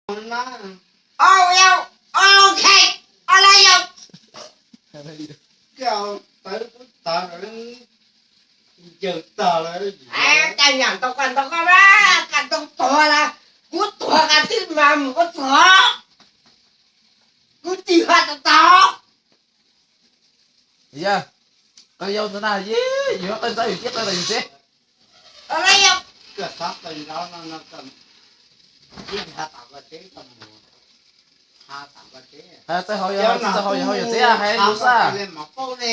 na. Ua yau, ok, ua la yau. Koj tawv kuv tawv lawm, ncaws tag lawm. Koj nyam ntau koj ntau koj na, koj ntau tuag lawm, kuv tuag koj twb mas mus kuv tuag, kuv tsis hais tau tau. Yog, qee yau ntawd na, yog qee ntawd yus cia qee ntawd yus tsev. Koj xav qee ntawd no, txawj hau yog txawj hau yog hau yog tsev hais lus xwb.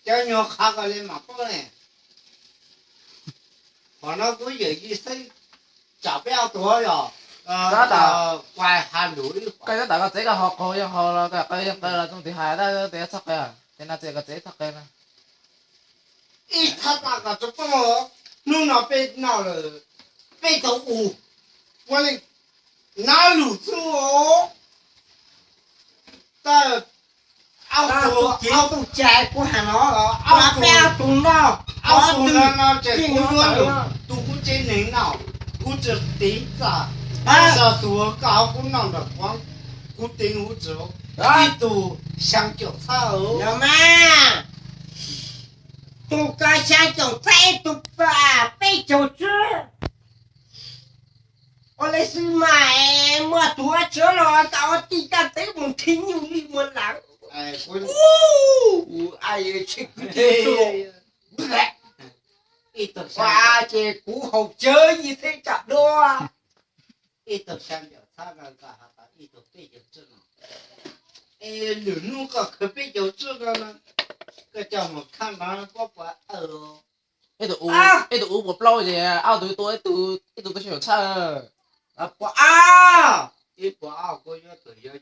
Cov nyuag qhav koj li mam paub ne. Qhov no kuv yawm yij xeeb tsam peb ob tug yog, koj tab tom koj tsev koj ho qaug yog haus los koj qee yog qee los txooj tiv hais tab tis txhob qee, ces no txiv koj tsev txhob qee no. Ib thaj tas koj tso poj, hnub no peb noj lawm, peb tau ua, ua li nav lus xwb os. Tab tus cev tus cai kuv hais no, peb ob tug noj, ob tug no ces kuv yuav lus, tus kuv tsev neeg no, kuv tsis tiv txaj, tab sis tus koj kuv noj nram kuv, kuv tiv kuv tsis, ib tug xyaa caum txhab. Los mas, tus koj xyaa caum txhab, tus peb caug tsib. Ua li xwb mas, muaj tus ua tsuav los tau ua tij kaj teb mus nthi nyuj li muaj lawm. Ua ces kuv haus cawv yig thiab tsam dua. Lwm hnub koj khwv peb caug tsib no, koj coj mus khab nrad pob puas awj. Ib tug ub puas plaub ces ob tug tua ib tug, ib tug tua xya caum txhab. Puas ab, ib puas ab kuv yuav tus yuav